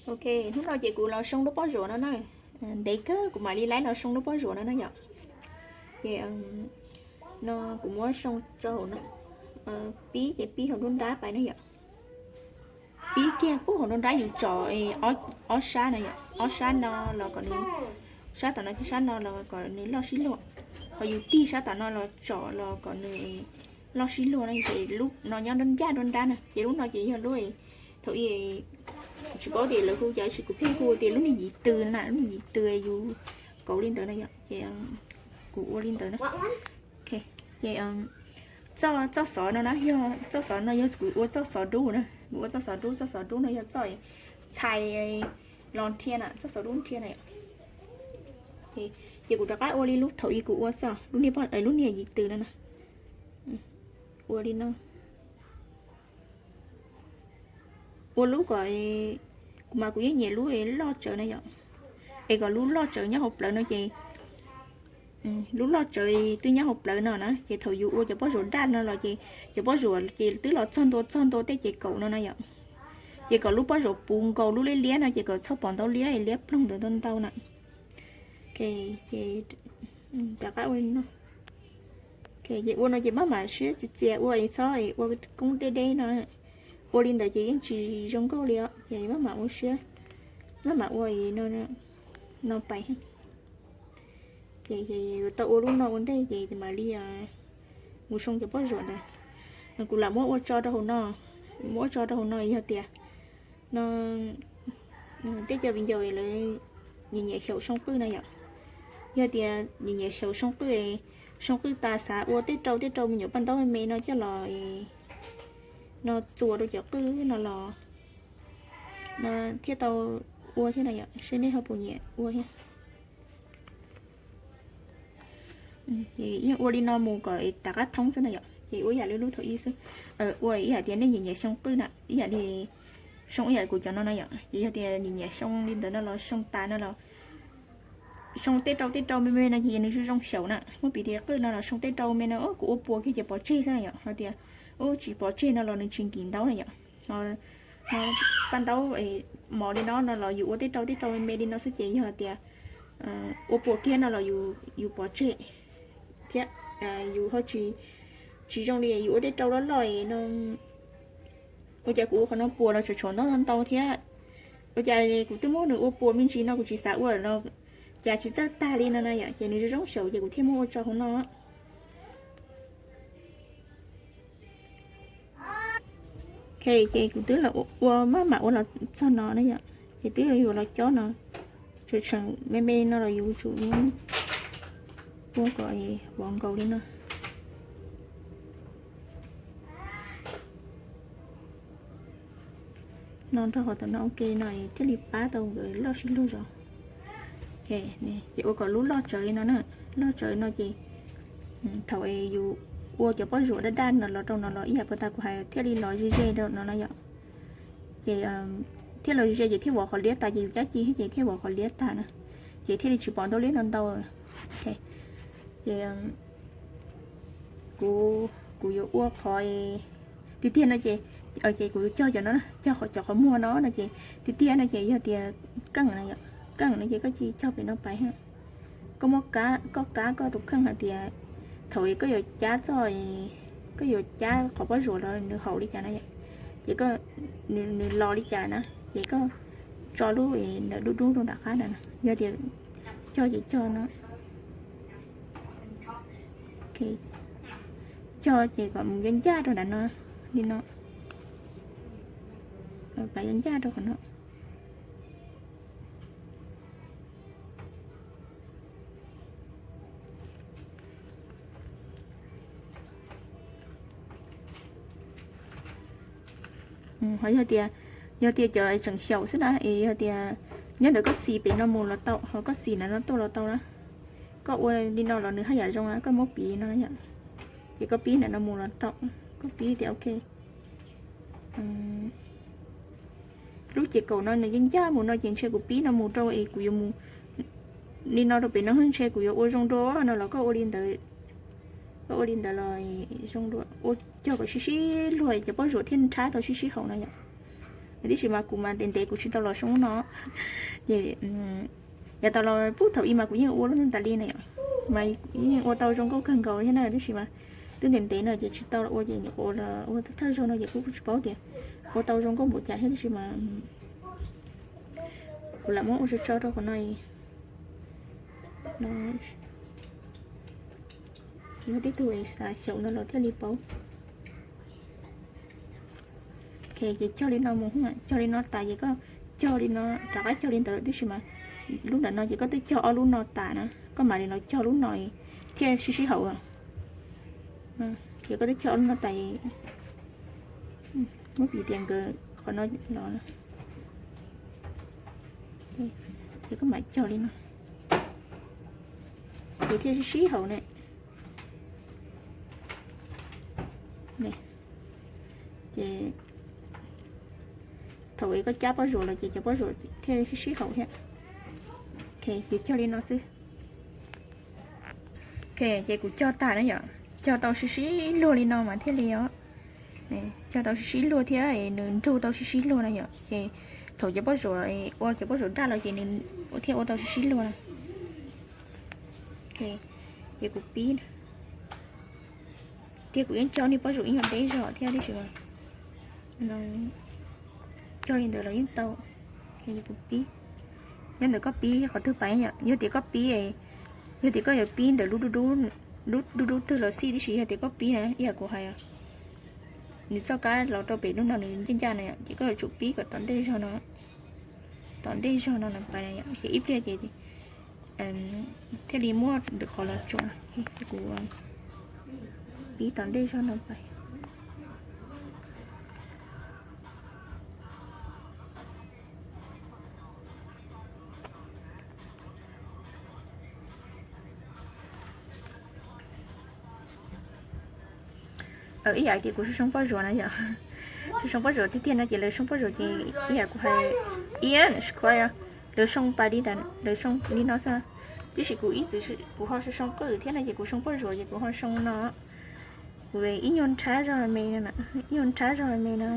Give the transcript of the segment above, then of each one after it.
Ok, hnub no ces kuv los soo lub pob zuam no na. Ntev kawg kuv mam li laib los soo lub pob zuam no na yom. Ces no kuv muab soo rau hauv no, pib ces pib hauv nruab nrab pais na yom. Pib kiag puag hauv nruab nrab yus tsom ob sab no yom, ob sab no los kom nws, sab tom no thiab sab no los kom nws loj sib luag. Ho yus tig sab tom no los tsom los kom nws loj sib luag no ces lub no nyob nrab ncaj nruab nrab na. Ces lub no ces yog lub thaum ub tsis paub tias lawv hu cas, sis kuv pheej hu tias lub niag yim tw na, lub niag yim tw yus kauv li ntawd na yom. Ces kuv ua li ntawd na. Ces txoj xov no na yog, txoj xov no yog kuv ua txoj xov dub na, kuv ua txoj xov dub, txoj xov dub no yog txoj txhais los nrhia na, txoj xov dub nrhia na. Ces kuv rov qab ua li lub thaum ub kuv ua xwb, lub niag yim tw no na. Ua li no, ua lub kom, kuv mas kuv yeej nyiam lub loj tsawv na yom, es kom lub loj tsawv nyob hauv plawv no ces, lub loj tsawv twb nyob hauv plawv no na ces thaum yus ua cov pob zuam daj no los ces cov pob zuam ces twb los txog ntua txog ntua tej ces kaum no na yom. Ces kom lub pob zuam puv nkaus lub liab liab no ces kom txhob pom ntau liab, liab ploog ntawd ntau ntau na. Ces rov qab ua li no. Ces ua no ces maj mam siab txias txias ua es txhob ua koob deb deb no. Ua li ntawd ces yeej tsis zoo nkauj li os, ces maj mam ua siab, maj mam ua no pais. Ces yuav tau ua lub no ua ntej ces mam li mus soo cov pob zuam ntawd. Kuv lam muab ua tso rau hauv no, muab ua tso rau hauv no yog tias no tej cov viv ncaus lawv nyiam nyiam xyaum soo qwj na yom. Yog tias nyiam nyiam xyaum soo qwj, soo qwj tas xav ua tej rau tej rau me nyuam paj ntaub me me no coj los no txuas rau cov qwj no los no thiaj tau ua thiab na yom, seb nej ho puas nyiam ua thiab. Ces yeej ua li no mus kom rov qab thoob xwb na yom, ces ua ib yam li lub thaum ub xwb. Ua ib yam tias nej nyiam nyiam xyoo qwj na, ib yam li xyoo ib yam kuv cov no na yom, ces yog tias nyiam nyiam xyoo li ntawd no los xyoo tas no los xyoo tej rau tej rau me me no ces nws zoo zoo xyaum na. Muab piv tias qwj no los xyoo tej rau me no kuv ua puas kiag ces pov tseg xwb na yom, ho tias ub tsis pov tseg no los nws tsis nkim ntaub na yom. Paj ntaub mos li no no los yus ua tej rau tej rau me me li no xwb ces yog tias ua puas kiag no los yus pov tseg thiab. Yus ho tsis zoo li yus ua tej rau loj loj no. Ua cas kuv ua qhov no puas los tsam tshuav ntau ntau thiab. Ua cas kuv twb muab nws ua puas me ntsis no kuv tsis xav ua los cas tsis txawj tag li no na yom, ces nws zoo zoo xyaum ces kuv thiaj muab ua tso hauv no. Ok, ces kuv twb los ua maj mam ua los txog no na yom, ces twb yuav los cob no, tseem me me no los yuav tsum ua kom vov nkaus li no. No rau qhov tom no ua ke no thiaj li pab tau nkawd loj sib luag zog. Ces ua kom lub loj tsawv li no na, loj tsawv no ces thaum yus ua cov pob zuam daj daj no los rau no los ib yam puas tas kuv hais thiaj li los ze ze rau no no yom. Ces thiaj los ze ze ces thiaj vov qhov liab tas ces yus cab ci thiab ces thiaj vov qhov liab tas na, ces thiaj li tsis pom ntau liab ntau ntau. Ces kuv, kuv yuav ua qhov tiag tiag no ces, ces kuv cog cov no, cog cov qhov muag no no ces tiag tiag no ces yog tias keej na yom, keej no ces koj cia cog pem no pais. Koj muab, koj kab koj tus kheej hais tias thaum koj yuav cab txoj, koj yuav cab qhov pob zuam los nws haum li cas na yom, ces nws los li cas na, ces koj tso lub ntawm dub dub rau nram qab na, yog tias cog ces cog no. Cog ces kom mus ncaj ncaj rau nram no li no, pab ncaj ncaj rau qhov no. Ho yog tias, yog tias cov tseem xyaum xwb na es yog tias nyob ntawm koj xis pem no mus los tau, ho koj xis nram no tuaj los tau na. Koj ua li no los nws haj yam zoo na, koj muab piv no yom, ces koj pib nram no mus los tau, koj pib tias ok. Lub ces kaum no nws yeej ncaj mus no ces ntshe kuv pib no mus rau es kuv yuav mus li no rau pem no ntshe kuv yuav ua zoo dua no los koj ua li ntawd, koj ua li ntawd los zoo dua, ua cog kom sib sib luag cov pob zuam thiaj nrhab tau sib sib haum no yom. Tiam sis mas kuv mas ntev ntev kuv tsis tau los soo lub no. Ces yav tas los puag thaum ub mas kuv yeej ua lub no tas li na yom, mas yeej ua tau zoo nkauj kawg nkaus thiab na, tiam sis mas twb ntev ntev no ces tsis tau los ua, ces nyuam qhuav ua thawj zaug no ces kuj tsis paub tias ua tau zoo nkauj npaum cas thiab, tiam sis mas kuv lam muab ua tso tso rau qhov no. Yog tib tug xav xyaum no los thiaj li paub. Ces cog li no mus, cog li no tas ces koj cog li no rov qab cog li ntawd, tiam sis mas lub nram no ces koj twb cog ob lub no tas na, koj mam li los cog lub no thiaj sib sib haum. Ces koj twb cog ob lub no tas, muab piv tias nkawd qhov no los, ces koj mam cog li no, ces thiaj sib sib haum ne. Ces thaum es koj cab pob zuam los ces cov pob zuam thiaj sib sib haum thiab. Ces cog li no xwb. Ces kuv cog tag na yom, cog tau sib sib luag li no mas thiaj li os. Cog tau sib sib luag thiab nws nrug tau sib sib luag na yom, ces thaum cov pob zuam, ua cov pob zuam daj los ces nws thiaj ua tau sib sib luag na. Ces kuv pib, tiag kuv yeej tso niag pob zuam ib nyuag deb zog thiab, tiam sis cog li ntawd los yeej tau. Kuv pib, nyob ntawm koj pib qhov twg pais yom, yog tias koj pib, yog tias koj yuav pib ntawm lub dub dub twg los xij, tiam sis yog tias koj pib na, ib yam kuv hais, nws txoj kab los rau pem lub no nws ncaj ncaj na yom, ces koj yuav tsum pib kom tom ntej zog no, tom ntej zog no na pais na yom, ces ib pliag ces thiaj li muab lwm qhov los tsuam. Kuv pib tom ntej zog no pais. Ib yam tias kuv soo soo pob zuam na yom, soo soo pob zuam tiag tiag no ces lawv soo pob zuam ces ib yam kuv hais, ib square, lawv soo pais li, lawv soo li no xwb. Tiam sis kuv ib txwm kuv ho soo soo qwj thiab no ces kuv soo pob zuam ces kuv ho soo no, kuv ib nyuag nrhab zog me no, ib nyuag nrhab zog me no,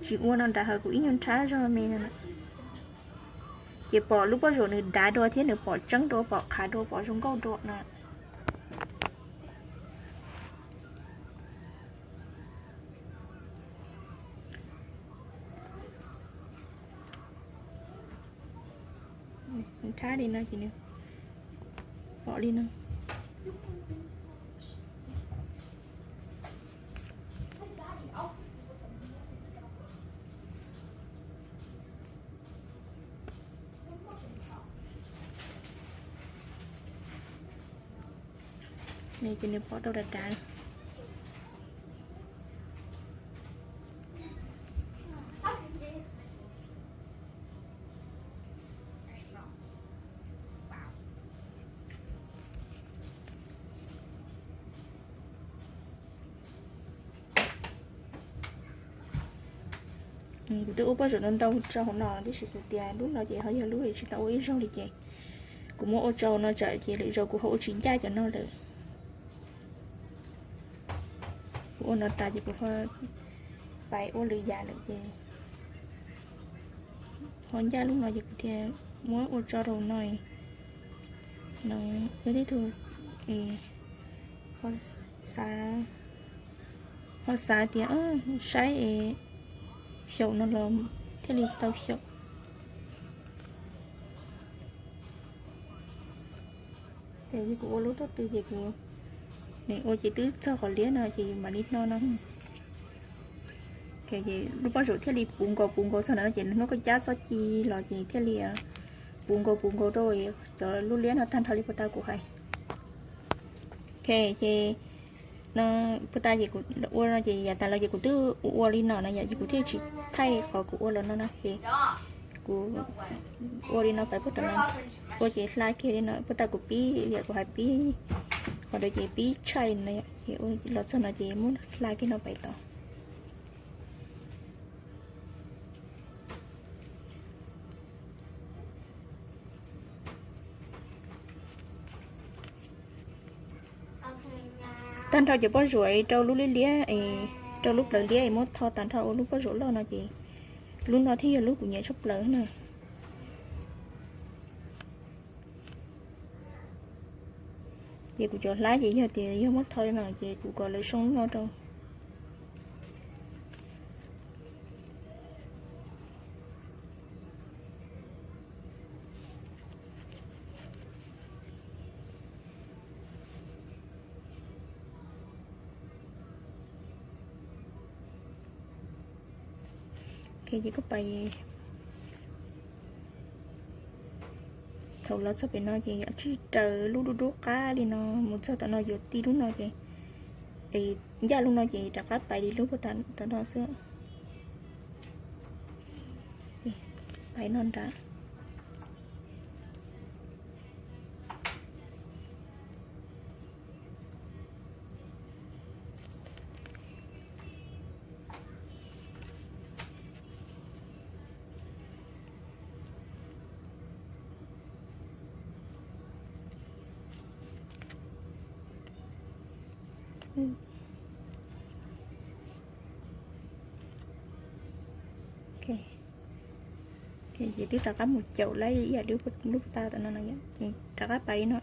tsis ua no nrad hawm kuv ib nyuag nrhab zog me no. Ces pom lub pob zuam nws dav dua thiab nws pom tseeb dua, pom qhav dua, pom zoo nkauj dua no. Nrhab li no ces nws pom li no. Ces nws pom tau dav dav. Kuv twb ua pob zuam ntau ntau rau hauv no, tiam sis kuv tias lub no ces ho yog lub tsis tau ua ib zaug li ces kuv muab ua rau no tsam ces lwm zaus kuv ho ua tsis ncaj cov no lawm. Kuv ua no tas ces kuv ho pais ua lwm yam lawm ces ho ncaj lub no ces kuv thiaj muab ua tso rau no. No yog tib tug ho xav tias saib es xyaum no los thiaj li tau xyaum. Ces kuv ua lub tuaj tw ces kuv ua ces twb txog qhov liab no ces yus mam li hno no. Lub pob zuam thiaj li puv nkaus puv nkaus txog ntawd no ces hnub koj cab txoj ci los ces thiaj li puv nkaus puv nkaus rau cov lub liab no tag nrho li puag ta kuv hais. Ok, ces no puag ta ces kuv ua no ces yav tas los ces kuv twb ua li no na yom, ces kuv thiaj tsis thaij qhov kuv ua los no na ces kuv ua li no pais puag ta no, ua ces hla kiag li no puag ta kuv pib yam kuv hais pib qhov ntawd ces pib tshaj li no yom, ces ua los txog no ces muab hla kiag no pais tod. Tag nrho cov pob zuam rau lub liab liab, rau lub plawv liab es muab tho tag nrho ua lub pob zuam loj no ces Lub no thiaj yog lub kuv nyiam tshaj plaws na. Ces kuv cov hlab ces yog tias yog muab tho li no ces kuv kom lawv zoo no rau. Ces koj pais, thaum los txog pem no ces tsij raws lub dub dub qab li no mus txog tom no yuav tij lub no ces, es ncaj lub no ces rov qab pais li lub puag ta tom no xwb. Pais no nrad. Ces twb rov qab mus caum lawm ib yam lub puag ta tom no no yom, ces rov qab pais li no,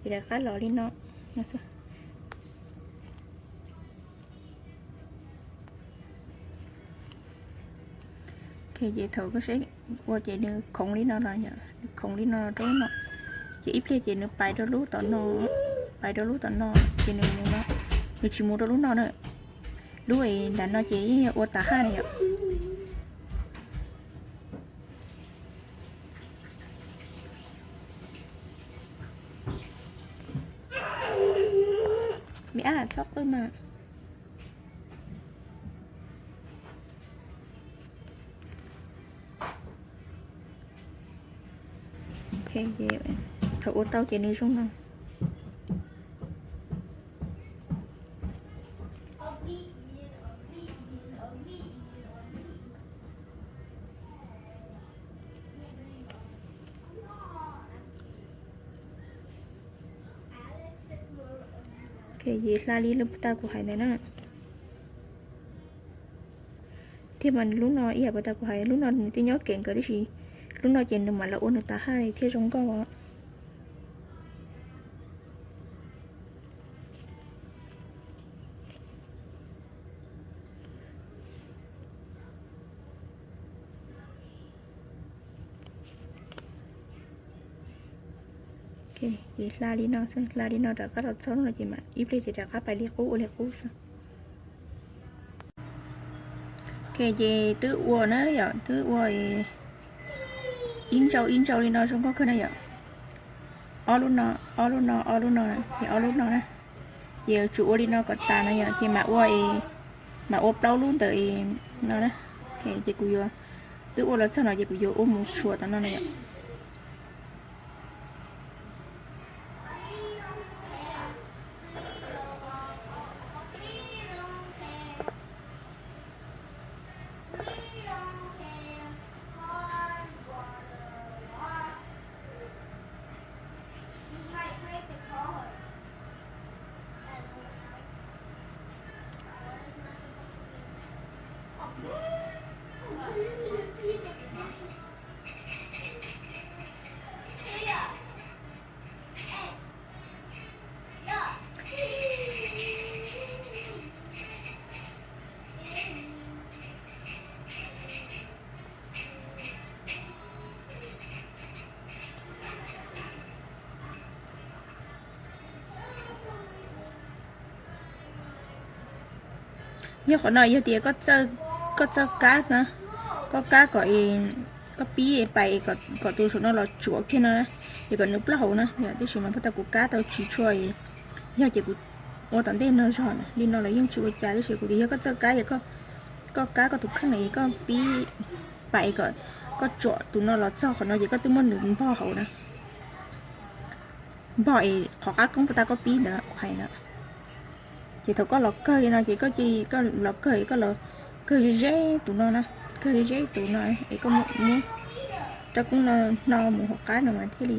ces rov qab los li no. Ces thaum koj saib ua ces nws khoov li no los yom, nws khoov li no rau lub no, ces ib pliag ces nws pais rau lub tom no, pais rau lub tom no, ces nws mus no, nws tsis mus rau lub no na. Lub nram no ces yeej yog ua tas haj na yom. Me ab txhob qw mas. Thaum ua tau ces nws zoo no. Ces hla li lub puag ta kuv hais ntawd na. Thiab mas lub no ib yam puag ta kuv hais, lub no nws twb nyob kev nkawd tib si, lub no ces nws mam los ua nws tas haj thiab zoo nkauj os. Ces hla li no xwb, hla li no rov qab los txog no ces mam ib pliag ces rov qab pais li qub ua li qub xwb. Ok, ces twb ua na yom, twb ua ib ntsau ib ntsau li no zoo nkauj kawg na yom. Ob lub no, ob lub no, ob lub no, ces ob lub no na. Ces yuav tsum ua li no kom tas na yom, ces mam ua, mam ua plaub lub ntawm no na. Ces kuv yuav, twb ua los txog no ces kuv yuav ua mus tshuam tom no na yom. Yog qhov no yog tias koj txawj kab na, koj kab kom, koj pib pais kom tus saum no los tsuam kiag no, ces kom nws plaub hau na. Tab sis mas puag ta kuv kab tau tsis tshua, yog ces kuv ua tom ntej no zog li no los yeej tsis ua cas, tab sis kuv tias yog koj txawj kab es koj kab koj tus kheej es koj pib pais kom koj tsuam tus no los txog qhov no ces koj twb muab nws npog hauv na. Npog es qhov qab koob puag ta koj pib ntawd kuv hais na. Ces thaum koj los kawg li no ces koj cia li, koj los kawg es koj los kawg ze ze tus no na, kawg ze ze tus no es koj muab rab koob no hno mus hauv qab no mas thiaj li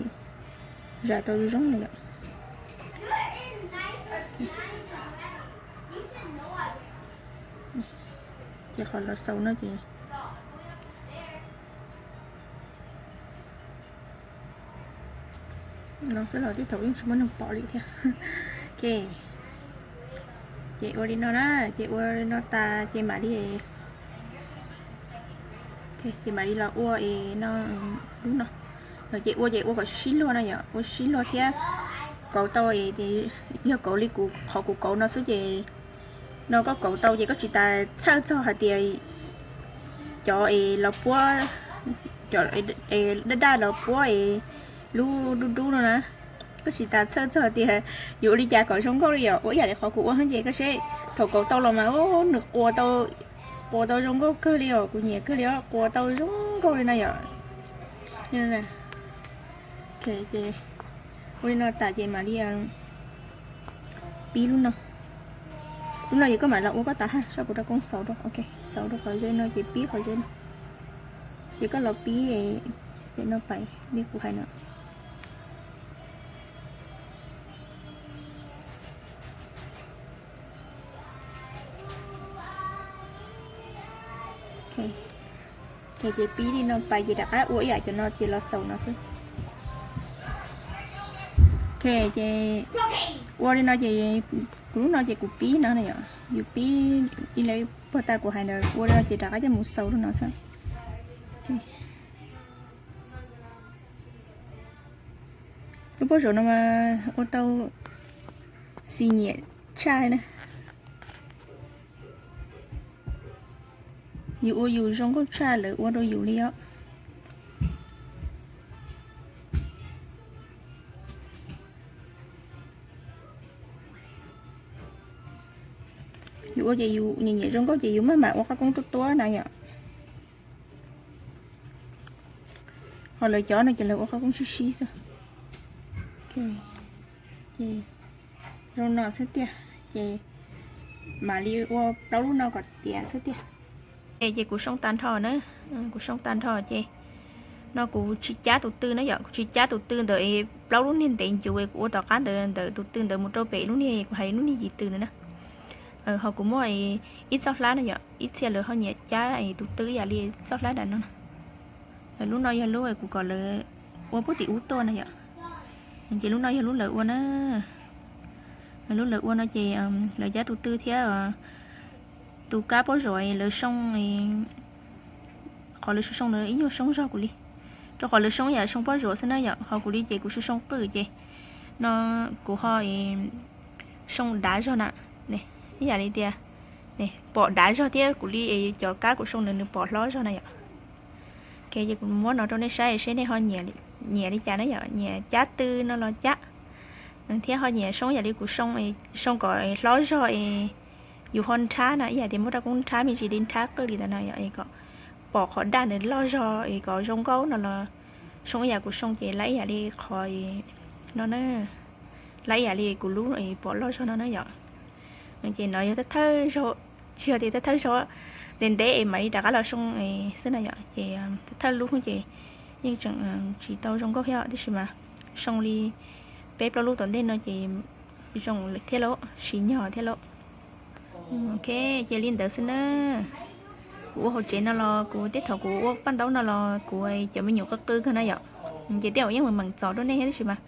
zais tau zoo zoo na yom. Ces qhov los xaus no ces Los xwb los tej thaum yeej tsis muaj neeg pom li thiab. Ok, ces ua li no na, ces ua li no tas ces mam li, ces mam li los ua es no, lub no. Ces ua ces ua kom sib luag no yom, ua sib luag thiab kauv tau es, yog kauv li kuv qhov kuv kauv no xwb ces no koj kauv tau ces koj tsis tas txhawj txog hais tias cov es los puab, cov daj daj los puab es lub dub dub no na. Koj tsis tas txhawj txog tias yuav ua li cas kom zoo nkauj li yom, ua ib yam li qhov kuv ua xwb ces koj saib thaum kauv tau los mas nws quas tau, quas tau zoo nkauj kawg li os, kuv nyiam kawg li os, quas tau zoo nkauj li no yom. Ces ua li no tas ces mam li pib lub no. Lub no ces koj mam los ua koj tas hab, saib kuv rau koob xauv rau, ok, xauv rau qhov ze no ces pib qhov ze no. Ces koj los pib pem no pais li kuv hais no. Ces pib li no pais ces rov qab ua ib yam cov no ces los xaus no xwb. Ok, ces ua li no ces kuv lub no ces kuv pib no na yom, yus pib ib leeg puag ta kuv hais ntawd ua li no ces rov qab coj mus xaus rau no xwb. Lub pob zuam no mas ua tau xis nyiam tshaj na. Yus ua yus zoo nkauj tshaj lawv ua rau yus li os. Yus ua ces yus nyiam nyiam zoo nkauj ces yus maj mam ua qab koob tuab tuab na yom. Ho lawv cov no ces lawv ua qab koob sib sib xwb. Ces zoo no xwb tiag, ces mam li ua plaub lub no kom tiav xwb tiag. Ces kuv soo tag nrho na, kuv soo tag nrho ces no kuv tsis cab tus tw na yom, kuv tsis cab tus tw ntawm plaub lub niag ntev ncuv kuv ua tom qab ntawd, ntawm tus tw ntawd mus rau pem lub niag kuv hais lub niag yim tw na. Ho kuv muaj ib txoj hlab na yom, ib txhia lawv ho nyiam cab tus tw ib yam li txoj hlab nram no. Lub no yog lub kuv kom lawv ua puag tim ub tuaj na yom. Ces lub no yog lub lawv ua na. Lub lawv ua no ces lawv cab tus tw thiab tus kab pob zuam lawv soo, qhov lawv soo soo lawv ib nyuag soo zog kuv li, rau qhov lawv soo ib yam soo pob zuam xwb na yom. Ho kuv li ces kuv soo soo qwj ces no kuv ho soo dav zog na, ib yam li tias pom dav zog thiab kuv li cov kab kuv soo nws nws pom hlob zog na yom. Ok, ces kuv muab no rau nej saib seb nej ho nyiam li cas na yom, nyiam cab tw no los cab, thiab ho nyiam soo yam li kuv soo, soo kom hlob zog es yus ho nrhab na, ib yam tias muab rab koob nrhab me ntsis li nrhab qwj li ntawd na yom, es kom pom qhov daj ntawd loj zog es kom zoo nkauj no los soo ib yam kuv soo ces lab ib yam li qhov no na, lab ib yam li kuv lub pom loj zog no na yom. Ces no yog thawj thawj zaug, tsis yog tias thawj thawj zaug ntev ntev es mam li rov qab los soo xwb na yom. Ces thawj thawj lub ces yeej tseem tsis tau zoo nkauj thiab tiam sis mas soo li peb plaub lub tom ntej no ces zoo thiab lauj, siv nyog thiab lauj. Ok, ces li ntawd xwb na. Kuv ua hauv tsev no los kuv tej thaum kuv ua paj ntaub no los kuv cov me nyuam qw qw kawg na yom. Ces tej zaum yeej meem meem txom rau nej thiab tiam sis mas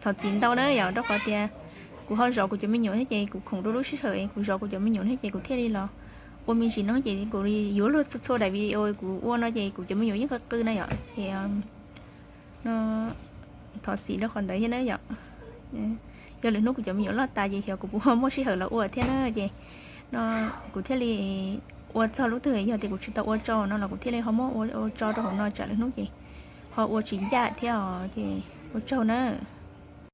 thov txim ntau na yom, rau qhov tias kuv ho zov kuv cov me nyuam thiab ces kuv khoom rau lub sij hawm kuv zov kuv cov me nyuam thiab ces kuv thiaj li los ua me ntsis no ces kuv yuav luag txhua txhua daim video kuv ua no ces kuv cov me nyuam yeej qw qw na yom. Ces no thov txim rau qhov ntawd thiab na yom. Yog lwm hnub kuv cov me nyuam loj tas ces xyov kuv puas muaj sij hawm los ua thiab na ces no kuv thiaj li ua txog lub twg yog tias kuv tsis tau ua tso no los kuv thiaj li ho muab ua tso rau hauv no tsam lwm hnub ces ho ua tsis ncaj thiab os ces ua tsaug na.